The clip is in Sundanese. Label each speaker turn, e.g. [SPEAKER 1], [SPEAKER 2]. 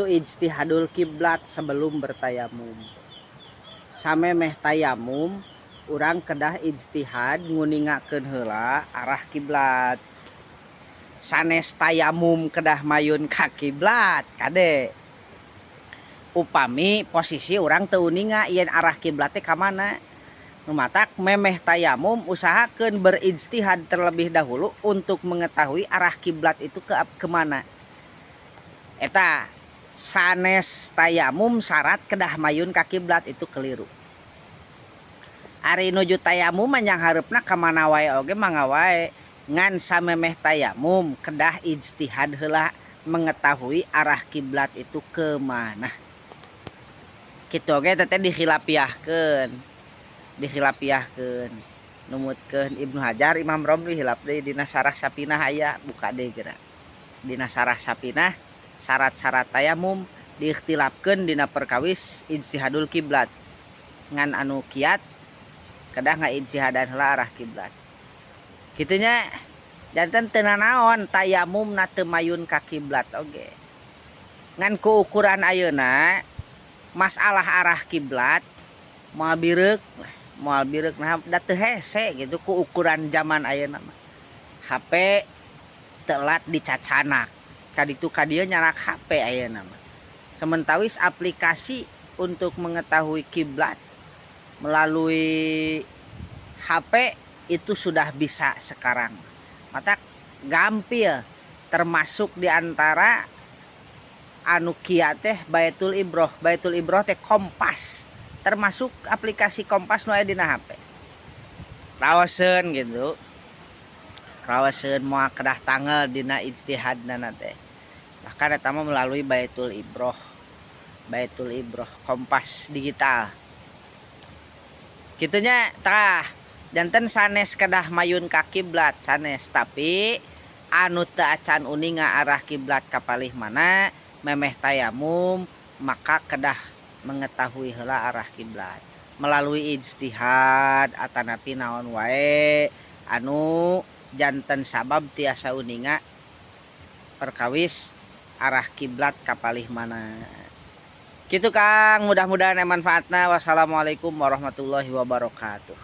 [SPEAKER 1] Ijtihadul kiblat sebelum bertayamum. Samemeh tayamum, urang kedah ijtihad nguningakeun heula arah kiblat. Sanes tayamum kedah mayun ka kiblat, kade. Upami posisi urang teu uninga yen arah kiblat teh ka mana. Nu matak memeh tayamum usahakeun berijtihad terlebih dahulu untuk mengetahui arah kiblat itu ke kemana. Eta sanes tayamum syarat kedah mayun ka kiblat, itu keliru. Ari nuju tayamum mah nyanghareupna ka mana wae oge mangga wae, ngan samemeh tayamum kedah ijtihad heula mengetahui arah kiblat itu ke mana. Kitu oge eta teh dikhilafiahkeun. Dikhilafiahkeun. Numutkeun Ibnu Hajar, Imam Romli hilap deui, dina Syarah Safinah aya, buka deui geura. Dina Syarah Safinah, syarat-syarat tayamum diikhtilafkeun dina perkawis ijtihadul kiblat. Ngan anu kiat kedah ngaijtihadan heula arah kiblat. Kitu nya, janten teu nanaon tayamumna teu mayun ka kiblat oge. Ngan ku ukuran ayeuna masalah arah kiblat moal bireuk, moal bireuk, nah da teu hese gitu ku ukuran zaman ayeuna mah. HP telat dicacanak. Ka ditu ka dieu nyanak HP ayeuna mah. Samentawis aplikasi untuk mengetahui kiblat melalui HP itu sudah bisa sekarang. Matak gampil, termasuk diantara anu kiat teh Baitul Ibroh. Baitul Ibroh teh kompas, termasuk aplikasi kompas nu aya dina HP. Raoseun gitu. Raoseun, moal kedah tangel dina ijtihadna teh. Bahkan eta mah melalui Baitul Ibroh. Baitul Ibroh kompas digital. Kitu nya tah, janten sanes kedah mayun ka kiblat sanes, tapi anu teu acan uninga arah kiblat ka palih mana, memeh tayamum maka kedah mengetahui heula arah kiblat melalui ijtihad atanapi naon wae anu janten sabab tiasa uninga perkawis arah kiblat ka palih mana. Gitu, Kang, mudah-mudahan manfaatna. Wassalamualaikum warahmatullahi wabarakatuh.